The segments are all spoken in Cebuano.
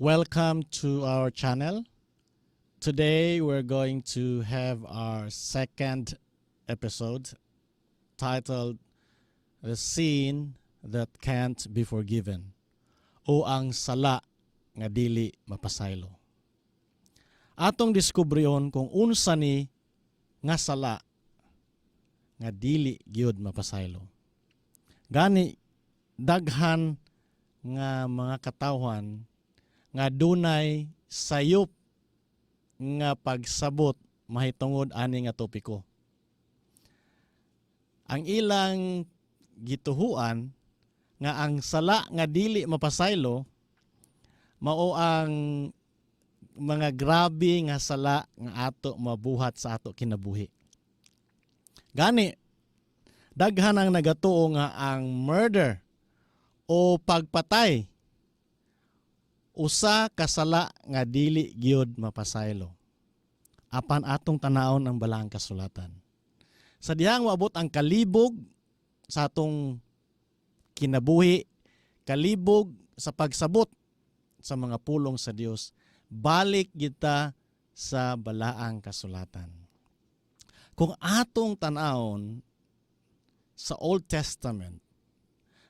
Welcome to our channel. Today we're going to have our second episode titled "The Sin That Can't Be Forgiven" o "Ang Sala nga Dili Mapasaylo." Atong diskubriyon kung unsa ni nga sala nga dili gyud mapasaylo. Gani daghan nga mga katawhan nga dunay sayop nga pagsabot mahitungod ani nga topiko. Ang ilang gituhuan nga ang sala nga dili mapasaylo mao ang mga grabe nga sala nga ato mabuhat sa ato kinabuhi. Gani daghan ang nagatuo nga ang murder o pagpatay usa ka sala nga dili gyud mapasaylo. Apan atong tanawon ang balaang kasulatan. Sa dihang moabot ang kalibog sa atong kinabuhi, kalibog sa pagsabot sa mga pulong sa Dios, balik kita sa balaang kasulatan. Kung atong tanawon sa Old Testament,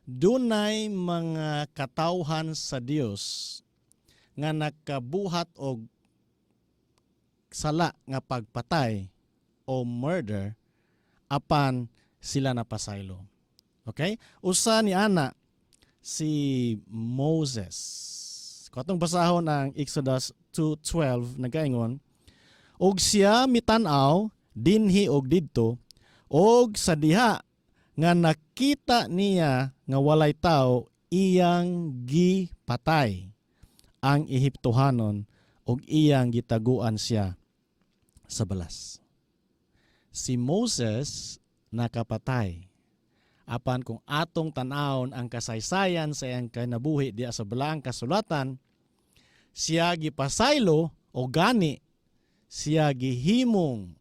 dunay mga katawhan sa Dios nga nakabuhat og sala nga pagpatay o murder, apan sila napasaylo. Okay? Usa ni ana si Moses. Kung atong basahon ang Exodus 2:12, nagaingon, "Og siya mitan-aw dinhi og didto, og sa diha nga nakita niya nga walay tao, iyang gipatay ang Ehiptohanon og iyang gitaguan siya sa balas." Si Moses nakapatay. Apan kung atong tanawon ang kasaysayan sa iyang kinabuhi diya sa balaang kasulatan, siya gipasaylo o gani siya gihimong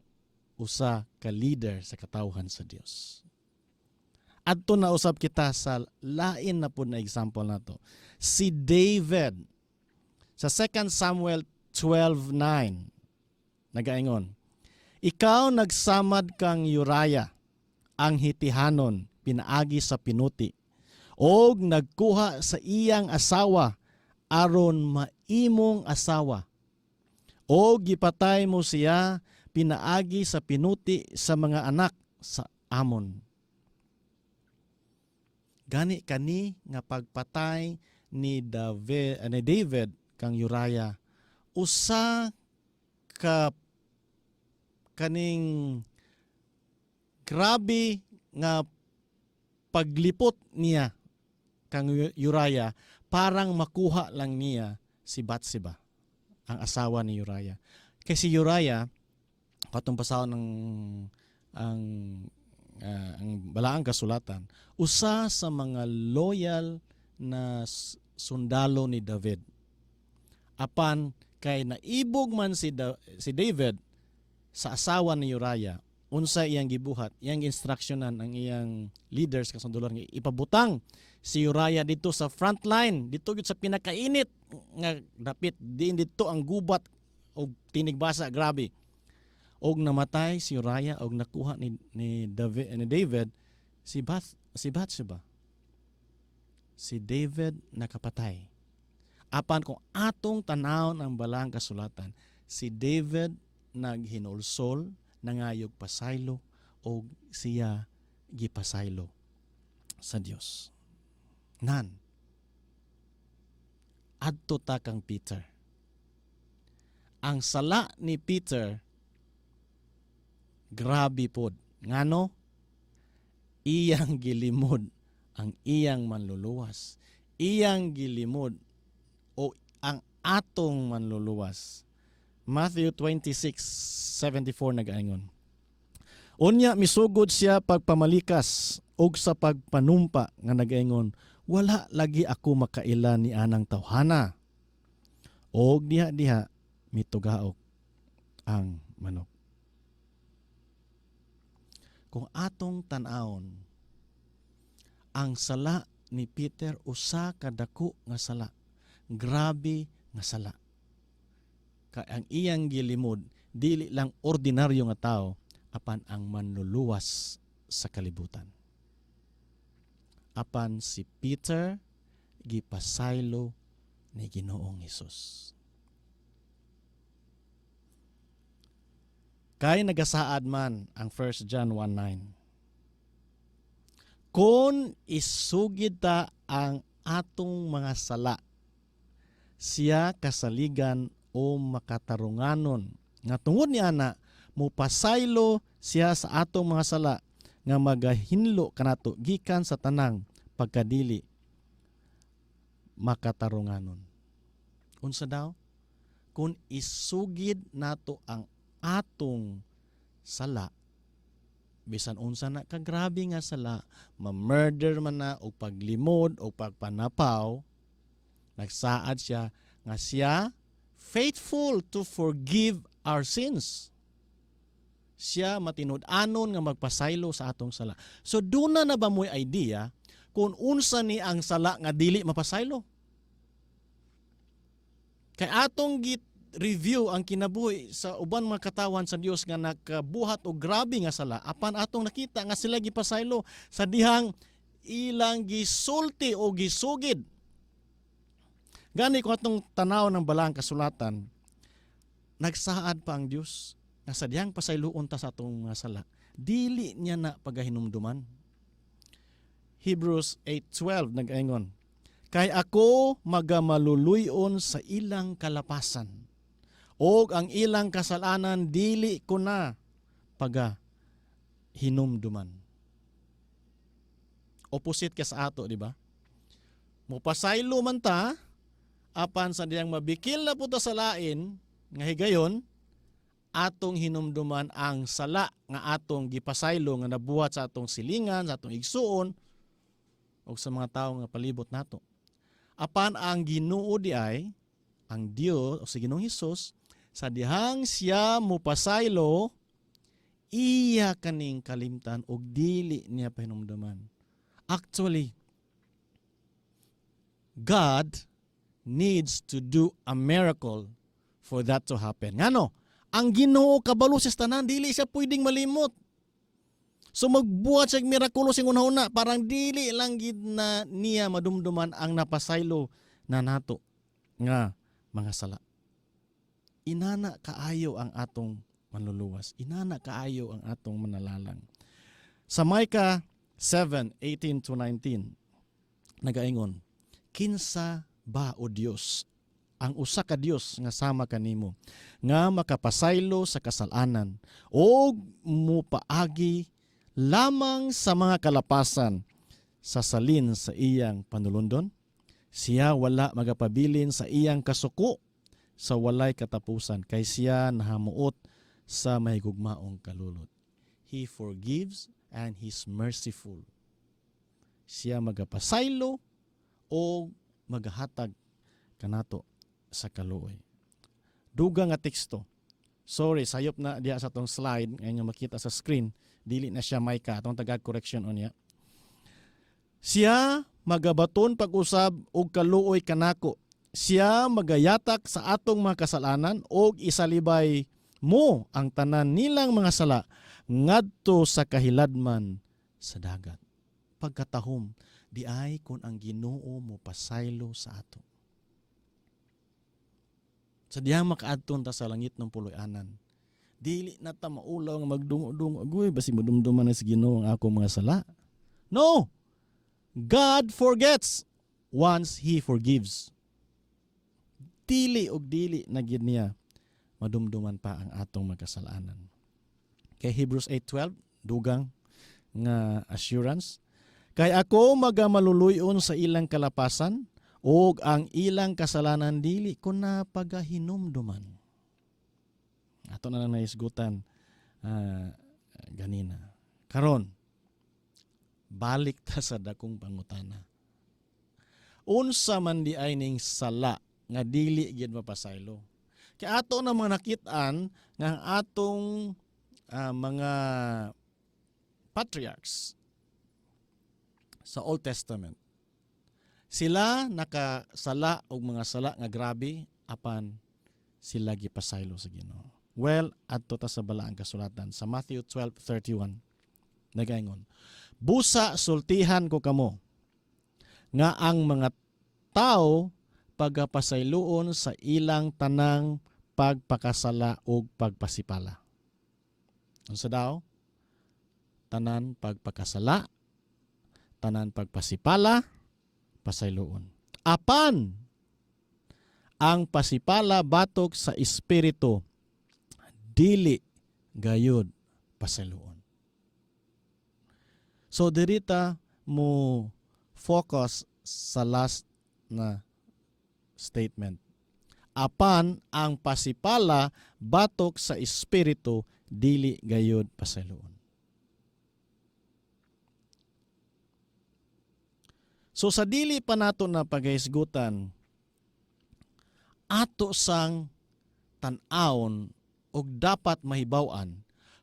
usa ka leader sa katawhan sa Dios. Adto na usab kita sa lain na pud na example nato. Si David sa 2 Samuel 12:9 nagaingon, "Ikaw nagsamad kang Uriah ang Hitihanon pinaagi sa pinuti og nagkuha sa iyang asawa aron maimong asawa, og gipatay mo siya pinaagi sa pinuti sa mga anak sa Amon." Gani kani nga pagpatay ni David kang Uriah, usa ka kaning grabe nga paglipot niya kang Uriah, parang makuha lang niya si Bathsheba, ang asawa ni Uriah. Kay si Uriah, katong basahon ng ang balaang kasulatan, usa sa mga loyal na sundalo ni David. Apan kay naibog man si David sa asawa ni Uriah, unsa iyang gibuhat? Iyang instructionan ang iyang leaders kasundulan nga ipabutang si Uriah dito sa front line, dito gyud sa pinakainit nga dapit, diin dito ang gubat og tinigbasa, grabe. Og namatay si Uriah og nakuha ni David si Bathsheba. Si David nakapatay. Apan kung atong tanawon ang balaang kasulatan, si David naghinulsol, nangayog pasaylo og siya gipasaylo sa Dios. Nan. Adto ta kang Peter. Ang sala ni Peter grabe pod. Ngano? Iyang gilimod ang iyang manluluwas. Iyang gilimod o ang atong manluluwas. Matthew 26:74 nagaingon, "Unya misugod siya pagpamalikas og sa pagpanumpa nga nagaingon, 'Wala lagi ako makaila ni anang tawhana.' Og diha-diha mitugaok ang manok." Kung atong tan-awon, ang sala ni Peter usa ka dako nga sala. Grabe nga sala. Kay ang iyang gilimod, dili lang ordinaryo nga tao, apan ang Manluluwas sa kalibutan. Apan si Peter gipasaylo ni Ginoong Hesus. Kay nagasaad man ang 1 John 1:9. Kung isugid ta ang atong mga sala, siya kasaligan o makatarunganon nga tungod ni ana mupasaylo siya sa atong mga sala nga magahinlo kanato gikan sa tanang pagkadili makatarunganon. Unsa daw? Kung isugid nato ang atong sala, bisan unsa na kagrabe nga sala, ma-murder man na o paglimod o pagpanapaw, nagsaad siya nga siya faithful to forgive our sins. Siya matinud-anon nga magpasaylo sa atong sala. So duna na ba mo'y idea kung unsa ni ang sala nga dili mapasaylo? Kay atong git review ang kinabuhi sa uban mga katawan sa Dios nga nakabuhat og grabe nga sala, apan atong nakita nga sila gipasaylo sa dihang ilang gisulti o gisugid. Gani kung atong tanaw ng balaang kasulatan, nagsaad pa ang Dios nga sa dihang pasayloon ta sa atong mga sala, dili niya na pagahinumduman. Hebrews 8:12 nag-ingon, "Kay ako magamaluluyon sa ilang kalapasan, og ang ilang kasalanan dili ko na paga hinumduman." Opposite ka sa ato, di ba? Mupasaylo man ta, apan sa diyang mabikil na po ta sa lain nga higayon, atong hinumduman ang sala nga atong gipasaylo nga nabuhat sa atong silingan, sa atong igsuon, o sa mga tawo nga palibot nato. Apan ang Ginoo di ay, ang Dios o si Ginoong Hesus, sa dihang siya mupasaylo, iya kaning kalimtan og dili niya pahinumduman. Actually, God needs to do a miracle for that to happen. Ngano? Ang Ginoo kabalo sa tanan, dili siya pwedeng malimot. So magbuhat siya og mirakulo sing una-una, parang dili lang gid na niya madumduman ang napasaylo na nato nga mga sala. Inana kaayo ang atong Manluluwas. Inana kaayo ang atong Manalalang. Sa Micah 7:18 to 19, nagaingon, "Kinsa ba, o Dios, ang usa ka Dios nga sama kanimo nga makapasaylo sa kasalanan og mupaagi lamang sa mga kalapasan sa salin sa iyang panulundon? Siya wala magapabilin sa iyang kasuko sa walay katapusan, kay siya nahamuot sa mahigugmaong kalulot." He forgives and He's merciful. Siya magapasaylo o magahatag kanato sa kaluoy. Dugang nga teksto. Sorry, sayop na diha sa atong slide ngayon nga makita sa screen, dili na siya Micah, atong tagag correction unya. "Siya magabaton pag-usab og kaluoy kanako. Siya magayatak sa atong mga kasalanan og isalibay mo ang tanan nilang mga sala ngadto sa kahiladman sa dagat." Pagkatahom di ay kung ang Ginoo mo pasaylo sa ato. Sa dihang makaadton ta sa langit ng puloy-anan, dili na ta maulaw nga magdungo-dungo, "Agoy, basi madumduman na sa Ginoo ang akong mga sala." No! God forgets once He forgives. Dili og dili na gid niya madumduman pa ang atong mga. Kay Hebrews 8:12, dugang nga assurance, "Kay ako magamaluluyon sa ilang kalapasan ug ang ilang kasalanan dili ko na pagahinumduman." Ato na lang naisgutan ganina. Karon, balik ta sa dakong pangutana. Unsa man di ay ning sala nga dili gyud mapasaylo? Kay ato na mga nakit-an nga ang atong mga patriarchs sa Old Testament, sila nakasala og mga sala nga grabe, Apan sila gipasaylo sa Ginoo. Well, adto ta sa Balaang Kasulatan sa Matthew 12:31. Nagaingon, "Busa sultihan ko kamo nga ang mga tao pagapasayloon sa ilang tanang pagpakasala ug pagpasipala." Unsa daw? Tanan pagpakasala, tanan pagpasipala, pasayloon. Apan ang pasipala batok sa Espiritu dili gayud pasayloon. So dirita mo focus sa last na statement. Apan ang pasipala batok sa Espiritu dili gayud pasayloon. So sa dili pa nato na pagahisgutan, ato sang tan-awon og dapat mahibaw-an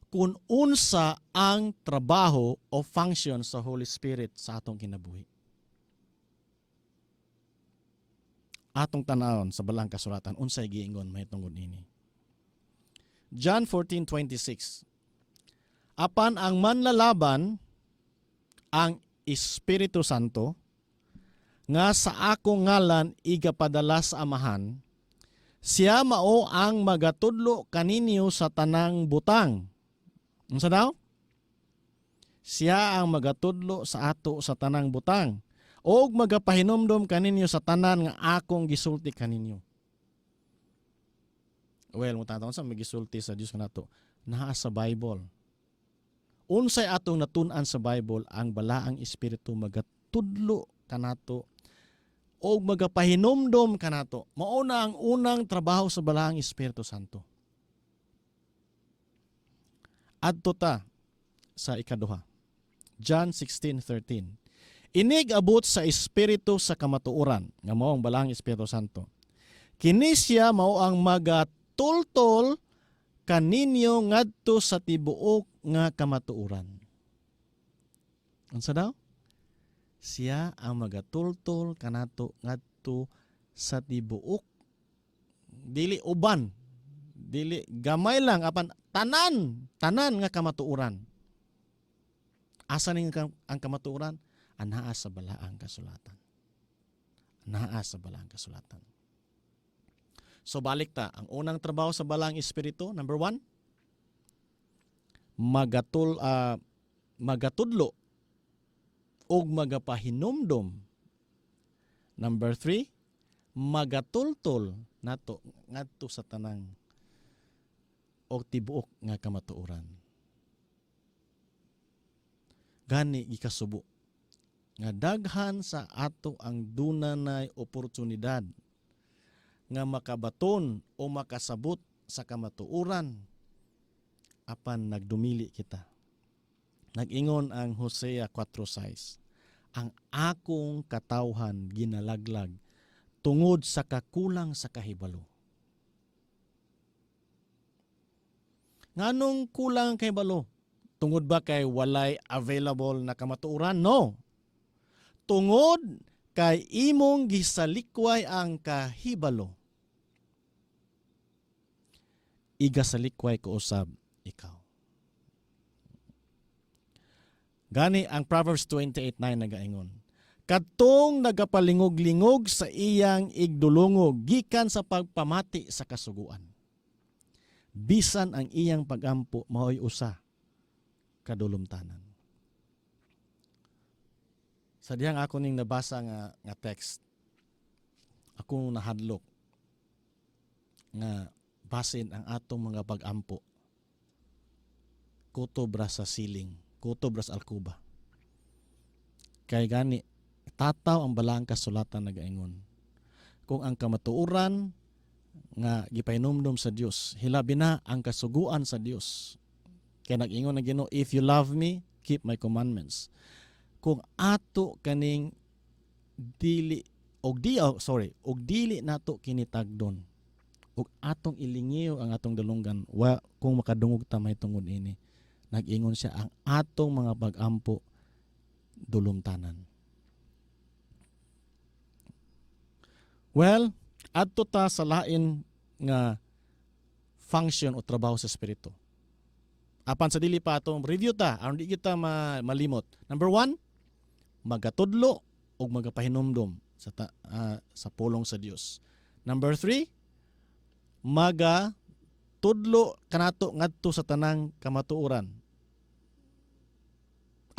kung unsa ang trabaho o function sa Holy Spirit sa atong kinabuhi. Atong tan-awon sa Balaang Kasulatan unsay giingon mahitungod ini. John 14:26. "Apan ang manlalaban, ang Espiritu Santo, nga sa akong ngalan igapadala sa Amahan, siya mao ang magatudlo kaninyo sa tanang butang." Unsa daw? Siya ang magatudlo sa ato sa tanang butang og magapahinumdom kaninyo sa tanan nga akong gisulti kaninyo. Well, mo tan sa magisulti sa Dios kanato? Naa sa Bible. Unsay atong natun-an sa Bible? Ang Balaang Espiritu magatudlo kanato og magapahinumdom kanato. Mao na ang unang trabaho sa Balaang Espiritu Santo. Adto ta sa ikaduha. John 16:13. "Inig abot sa Espiritu sa kamatuoran," nga mao ang Balaang Espiritu Santo, "kini siya mao ang magatultol kaninyo ngadto sa tibuok nga kamatuoran." Unsa daw? Siya ang magatultol kanato ngadto sa tibuok, dili uban, dili gamay lang, apan tanan, tanan nga kamatuoran. Asa ning ang kamatuoran? Anaa sa Balaang Kasulatan. Anaa sa Balaang Kasulatan. So balik ta, ang unang trabaho sa Balaang Espiritu, number 1, magatudlo ug magapahinumdom. Number 3, magatultol nato ngadto sa tanang og tibuok nga kamatuoran. Gani gikasubo nga daghan sa ato ang dunanay oportunidad nga makabaton o makasabot sa kamatuoran, apan nagdumili kita. Nag-ingon ang Hosea 4:6, "Ang akong katawhan ginalaglag tungod sa kakulang sa kahibalo." Nganong kulang ang kahibalo? Tungod ba kay walay available na kamatuoran? No. Tungod kay imong gisalikway ang kahibalo, igasalikway ko usab ikaw. Gani ang Proverbs 28:9 nagaingon, "Kadtong nagapalingog-lingog sa iyang igdulungog gikan sa pagpamati sa kasuguan, bisan ang iyang pagampo maoy usa kadulumtanan." Sa dihang ako ning nabasa nga text, ako nahadlok nga basin ang atong mga pag-ampo kutob ra sa siling, kutob ra sa alkuba. Kay gani tataw ang Balaang Kasulatan nagaingon, kung ang kamatuoran nga gipahinumdom sa Dios, hilabi na ang kasuguan sa Dios. Kay nag-ingon ang Ginoo, "If you love me, keep my commandments." Kung ato kaning dili og di, oh, sorry, og dili nato kini tagdon og atong ilingiw ang atong dalunggan, wa kung makadungog ta mahitungod ini, nag-ingon siya, ang atong mga pag-ampo dulumtanan. Well, Adto ta sa lain nga function o trabaho sa Espiritu. Apan sa dili pa atong review ta aron di kita malimot. Number one, magatudlo ug magapahinumdom sa pulong sa Dios. Number three, maga tudlo kanato ngadto sa tanang kamatuoran.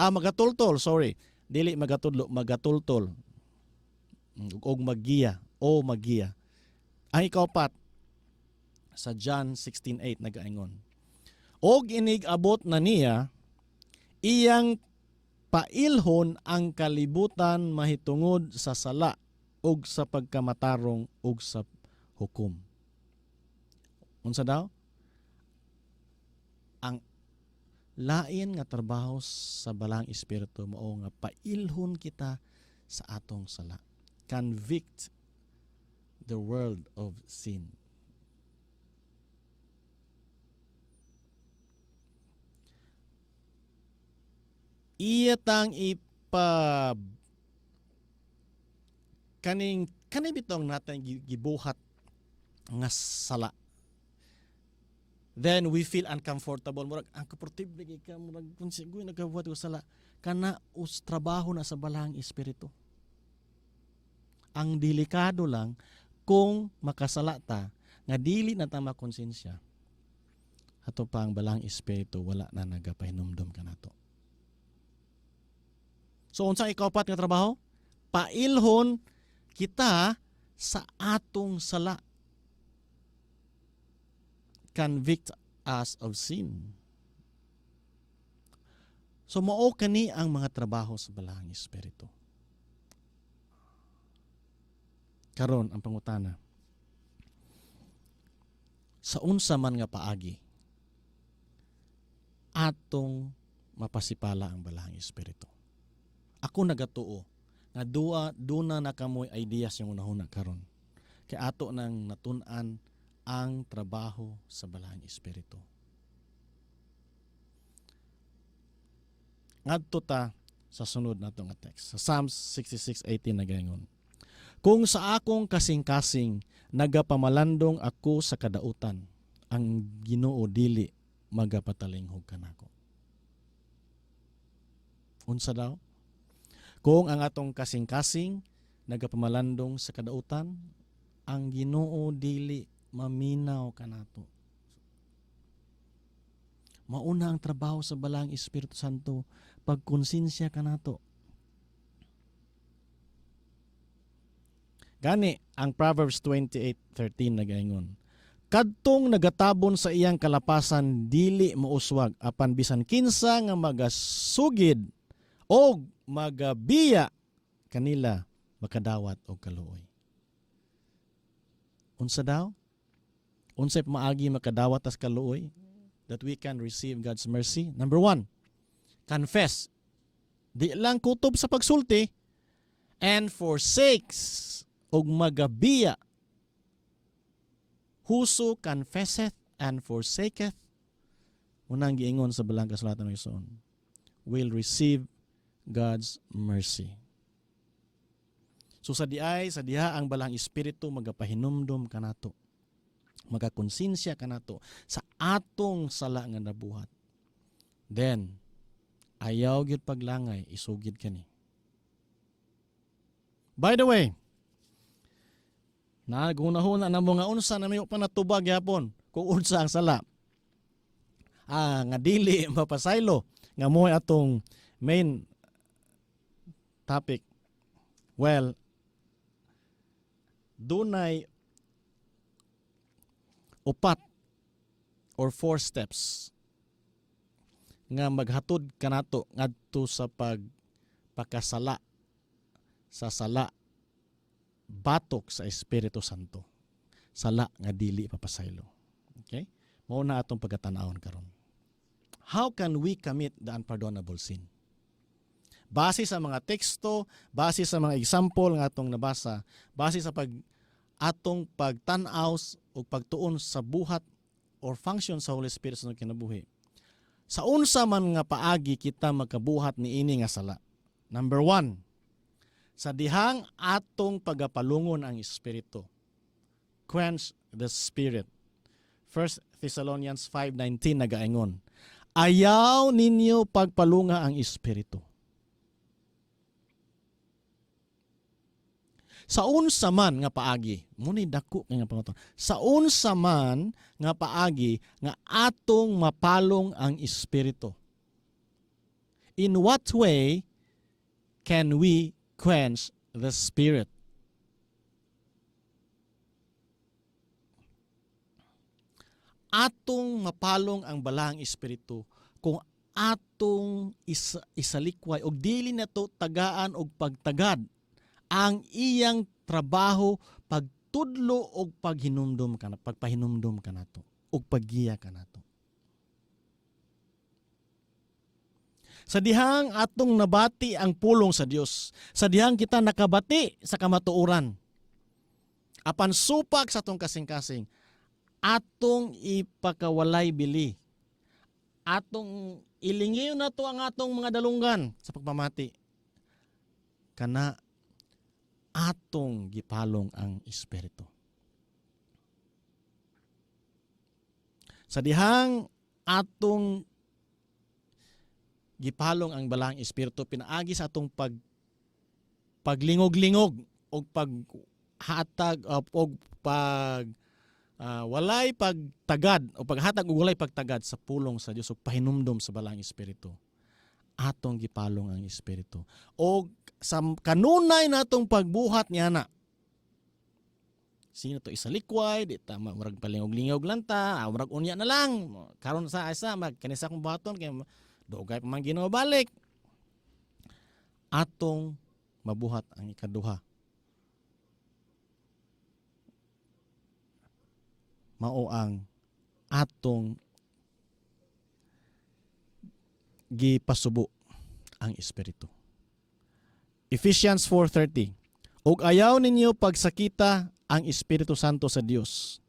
Ah, magatultol, sorry. Dili magatudlo, magatultol. Og maggiya o maggiya. Ang ikaupat, sa John 16:8 nagaingon, "Og inig abot na niya, iyang pailhon ang kalibutan mahitungod sa sala ug sa pagkamatarong ug sa hukom." Unsa daw? Ang lain nga trabaho sa Balaang Espiritu mao nga pailhon kita sa atong sala. Convict the world of sin. Iya tang ipa kaning kani bitong natin gibuhat nga sala, then we feel uncomfortable, murag uncomfortable kay ka, murag kung siguro nagabuhat og sala. Kana us trabaho na sa Balaang Espiritu. Ang delikado lang kung makasala ta nga dili na ta makonsensya, ato pa ang Balaang Espiritu wala na nagapahinumdom kanato. So unsang ikaupat nga trabaho? Pailhon kita sa atong sala. Convict us of sin. So mao kani ang mga trabaho sa Balaang Espiritu. Karon ang pangutana, sa unsa man nga paagi atong mapasipala ang Balaang Espiritu? Ako nagatuo nga duwa duna na kamoy ideas yung unahuna karon. Kay ato nang natun-an ang trabaho sa Balaang Espiritu. Ngadto ta sa sunod nato nga text. Sa Psalms 66:18 nagaingon, "Kung sa akong kasing-kasing nagapamalandong ako sa kadautan, ang Ginoo dili magapatalinghog kanako." Unsa daw? Kung ang atong kasing-kasing nagapamalandong sa kadautan, ang Ginoo dili maminaw kanato. Mauna ang trabaho sa Balaang Espiritu Santo, pagkonsensya kanato. Gani ang Proverbs 28:13 nagaingon, "Kadtong nagatabon sa iyang kalapasan dili mouswag, apan bisan kinsa nga magasugid og magabiya kanila makadawat og kaluoy." Unsa daw? Unsay maagi makadawat tas kaluoy? That we can receive God's mercy? Number one, confess. Di lang kutob sa pagsulti, and forsakes og magabiya. Whoso confesseth and forsaketh, unang giingon sa Balaang Kasulatan ng Igsoon, will receive God's mercy. So sa diay, sa diha ang Balaang Espiritu magapahinumdom kanato, magakonsensya kanato sa atong sala nga nabuhat. Then, ayaw gyud paglangay, isugid kani. By the way, nagunahuna na mo nga unsa na may pa natubag gyapon kung unsa ang sala. Ah, nga dili mapasaylo nga mo atong main topic. Well, dunay upat or four steps nga maghatod kanato ngadto sa pagpakasala sa sala batok sa Espiritu Santo. Sala nga dili papasaylo. Okay? Mao na atong pagkatan-awon karon. How can we commit the unpardonable sin? Base sa mga teksto, base sa mga example nga atong nabasa, base sa pag atong pagtan-aw o pagtuon sa buhat or function sa Holy Spirit sa kinabuhi. Sa unsa man nga paagi kita makabuhat niini nga sala? Number one, sa dihang atong pagapalungon ang Espiritu. Quench the Spirit. 1 Thessalonians 5:19 nagaingon, "Ayaw ninyo pagpalunga ang Espiritu." Sa unsa man nga paagi, muni dako nga pangutan. Sa unsa man nga paagi nga atong mapalong ang Espiritu? In what way can we quench the Spirit? Atong mapalong ang balaang Espiritu kung atong isalikway og dili nato tagaan og pagtagad ang iyang trabaho pagtudlo og paghinumdum kana, pagpahinumdum kanato og paggiya kanato. Sa dihang atong nabati ang pulong sa Dios, sa dihang kita nakabati sa kamatuoran, apan supak sa atong kasing-kasing, atong ipakawalay bili, atong ilingiw na to ang atong mga dalunggan sa pagpamati, kana atong gipalong ang Espiritu. Sa dihang atong gipalong ang balaang Espiritu pinaagi sa atong paglingog-lingog og paghatag og pag walay pagtagad o paghatag og walay pagtagad sa pulong sa Dios ug pahinumdom sa balaang Espiritu, atong gipalong ang Espiritu. Og sa kanunay natong pagbuhat niya na, sino to isalikway, di ta murag palingog-lingog lang ta, murag unya na lang karon sa isa mag kanisa akong buhaton kay dugay pa man Ginoo balik. Atong mabuhat ang ikaduha, mao ang atong gipasubo ang Espiritu. Ephesians 4:30, "Og ayaw ninyo pagsakita ang Espiritu Santo sa Dios,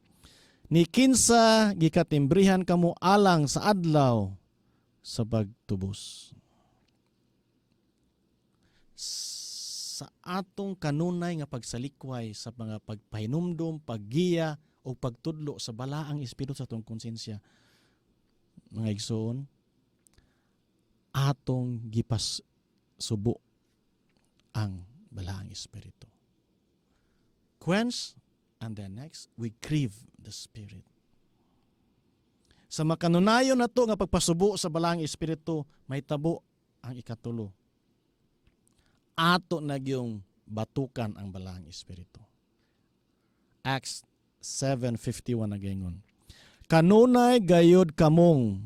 ni kinsa gikatimbrihan kamo alang sa adlaw sa pagtubos." Sa atong kanunay nga pagsalikway sa mga pagpahinumdom, paggiya o pagtudlo sa balaang Espiritu sa atong konsensya, mga igsoon, atong gipasubo ang balaang Espiritu. Quench, and then next, we grieve the Spirit. Sa makanunayon na to nga pagpasubo sa balaang Espiritu, may tabo ang ikatulo. Ato na gyung batukan ang balaang Espiritu. Acts 7:51 nagaingon, "Kanunay gayod kamong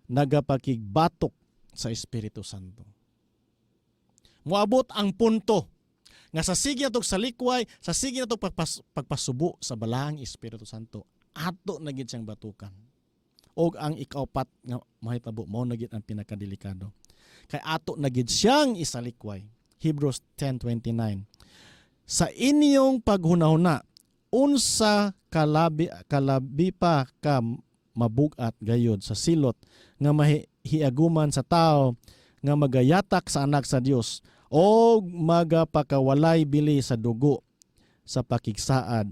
nagapakigbatok sa Espiritu Santo." Moabot ang punto nga sa sige natog salikway, sa sige natog pagpasubo sa balaang Espiritu Santo, ato na gid siyang batukan. Og ang ikaupat nga mahitabo, mao na gid ang pinakadelikado. Kay ato na gid siyang isalikway. Hebrews 10:29. "Sa inyong paghunahuna, unsa kalabi pa ka mabugat gayod sa silot nga mahiaguman sa tao nga magayatak sa anak sa Dios o magapakawalay bili sa dugo sa pakigsaad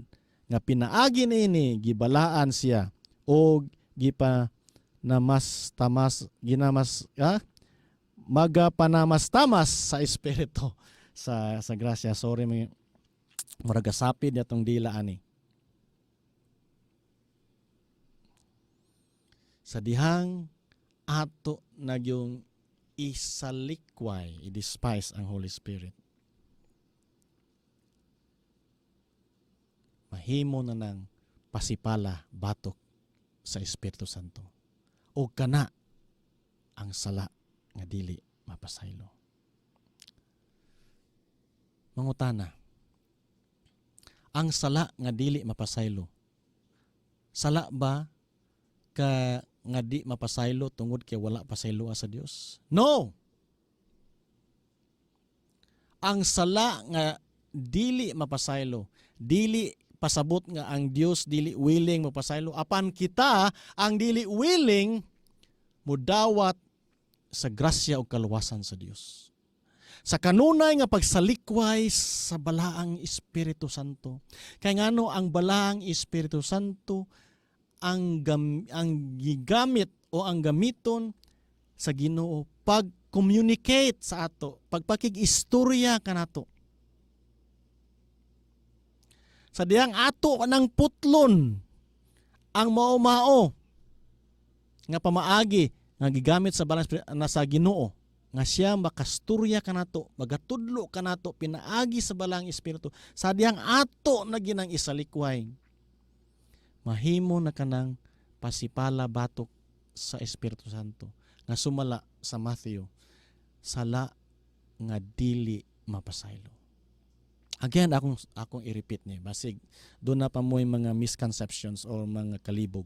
nga pinaagi niini gibalaan siya o gipa namas tamas ginamas magapanamas-tamas sa espiritu sa grasya." Sorry, may murag gasapid atong dila ani. Sa dihang ato nagyong isalikway, i-despise ang Holy Spirit, mahimo na ng pasipala batok sa Espiritu Santo. O kana ang sala nga dili mapasaylo. Mangutana, ang sala nga dili mapasaylo, sala ba ka nga di mapasaylo tungod kay wala pasaylo sa Dios? No. Ang sala nga dili mapasaylo, dili pasabot nga ang Dios dili willing mapasaylo, apan kita ang dili willing mudawat sa grasya ug kaluwasan sa Dios. Sa kanunay nga pagsalikway sa Balaang Espiritu Santo. Kay ngano, ang Balaang Espiritu Santo ang gigamit o ang gamiton sa Ginoo pag communicate sa ato, pagpakig-istorya kanato. Sa diyang ato nang putlon ang mao-mao nga pamaagi nga gigamit sa Balaang Espiritu na sa Ginoo nga siya makasturya kanato, magatudlo kanato pinaagi sa Balaang Espiritu. Sa diyang ato na ginang isalikway, mahimo na kanang pasipala batok sa Espiritu Santo nga sumala sa Matthew, sala nga dili mapasaylo. Again, akong i-repeat ni, basig duna pa mo'y mga misconceptions or mga kalibog.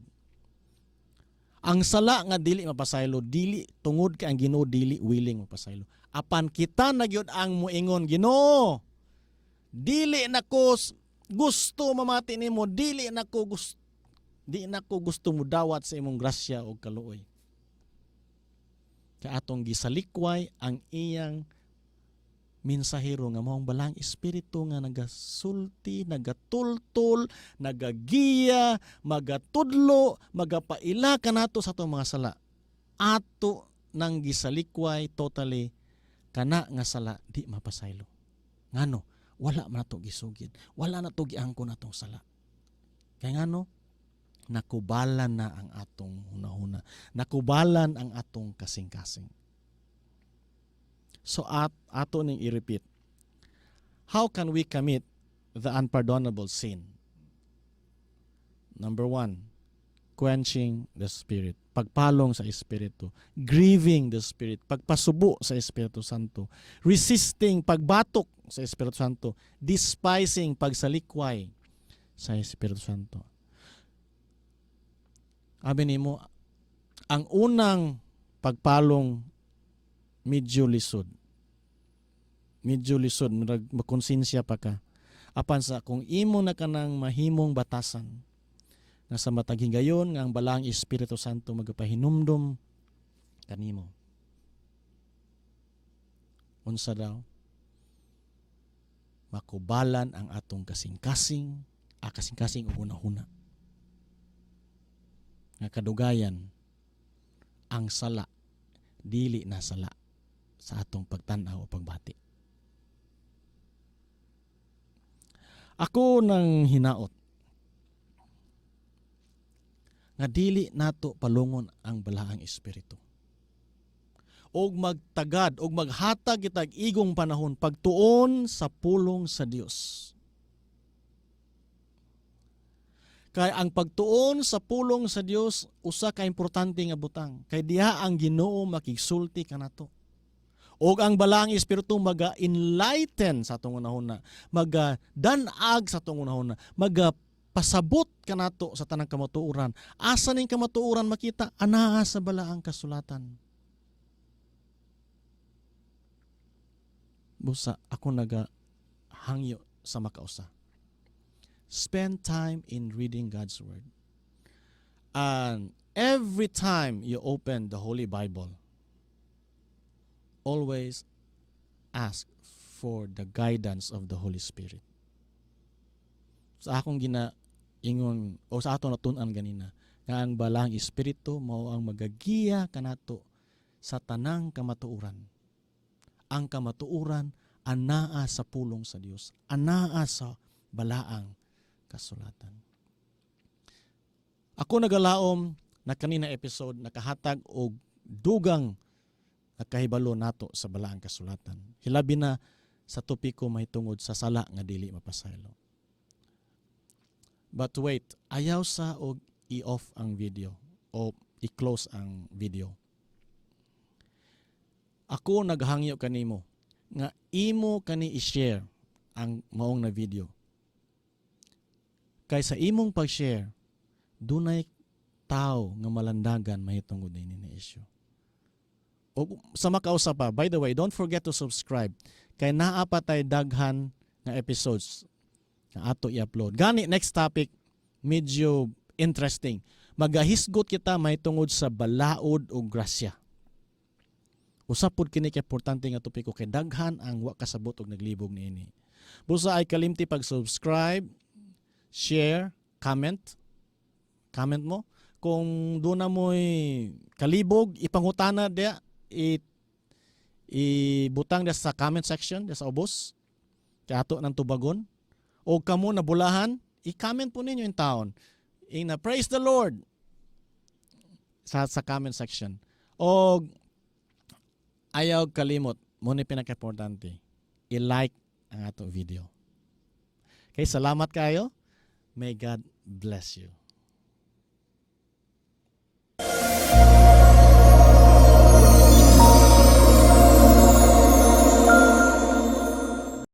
Ang sala nga dili mapasaylo, dili tungod kay ang Ginoo dili willing mapasaylo. Apan kita na gyud ang muingon, "Ginoo, dili na ko gusto mamati nimo, dili na ko gusto mudawat sa imong grasya o kaluoy." Kay atong gisalikway ang iyang mensahero nga maong Balaang Espiritu nga nagasulti, nagatultol, nagagiya, magatudlo, magapaila kanato sa atong mga sala. Ato nang gisalikway totally kana nga sala di mapasaylo. Ngano? Wala man nato gisugid. Wala na to giangkon atong sala. Kay ngano? Nakubalan na ang atong hunahuna. Nakubalan ang atong kasing-kasing. So ato ning i-repeat. How can we commit the unpardonable sin? Number one, quenching the Spirit. Pagpalong sa Espiritu. Grieving the Spirit. Pagpasubo sa Espiritu Santo. Resisting, pagbatok sa Espiritu Santo. Despising, pagsalikway sa Espiritu Santo. Abi nimo, ang unang pagpalong medyo lisod. Medyo lisod, murag makonsensya pa ka. Apan sa kung imo na kanang mahimong batasan, nga sa matag higayon nga ang Balaang Espiritu Santo magapahinumdom kanimo. Unsa daw? Makubalan ang atong kasing-kasing, kasing-kasing ug hunahuna. Nga kadugayan ang sala dili na sala sa atong pagtan-aw o pagbati. Ako nang hinaot nga dili nato palungon ang Balaang Espiritu. Og magtagad og maghatag kitag igong panahon pagtuon sa pulong sa Dios. Kay ang pagtuon sa pulong sa Dios usa ka importante nga butang. Kay diha ang Ginoo makigsulti kanato. Og ang Balaang Espiritu maga-enlighten sa atong hunahuna, maga-dan-ag sa atong hunahuna, maga pasabot kanato sa tanang kamatuoran. Asa ning kamatuoran makita? Anaa sa Balaang Kasulatan. Busa ako naga hangyo sa makausa. Spend time in reading God's Word. And every time you open the Holy Bible, always ask for the guidance of the Holy Spirit. Sa akong ginaingon o sa atong natun-an ganina, nga ang Balaang Espiritu mao ang magagiya kanato sa tanang kamatuoran. Ang kamatuoran anaa sa pulong sa Dios, anaa sa Balaang Kasulatan. Ako nagalaom na kanina episode nakahatag og dugang nakahibalo nato sa Balaang Kasulatan. Hilabi na sa topiko mahitungod sa sala nga dili mapasaylo. But wait, ayaw sa og i-off ang video o i-close ang video. Ako naghangyo kanimo nga imo kani i-share ang maong na video. Kay sa imong pag-share, dunay tao nga malandagan mahitungod ini na issue. O sa makausa pa, by the way, don't forget to subscribe. Kay naa pa tay daghan nga episodes nga ato i-upload. Gani next topic, medyo interesting. Magahisgot kita mahitungod sa balaod o grasya. Usa pud kini ka importante nga topiko kay daghan ang wa kasabot og naglibog niini. Busa ayaw kalimti pag-subscribe, share, comment. Comment mo. Kung duna mo'y kalibog, ipangutana diya, ibutang diya sa comment section, diya sa ubos. Kay ato nang tubagon. O kamo nabulahan, i-comment po ninyo intawon. Ina, "Praise the Lord," sa comment section. O ayaw kalimot, mao ni pinaka-importante, i-like ang ato video. Okay, salamat kayo. May God bless you.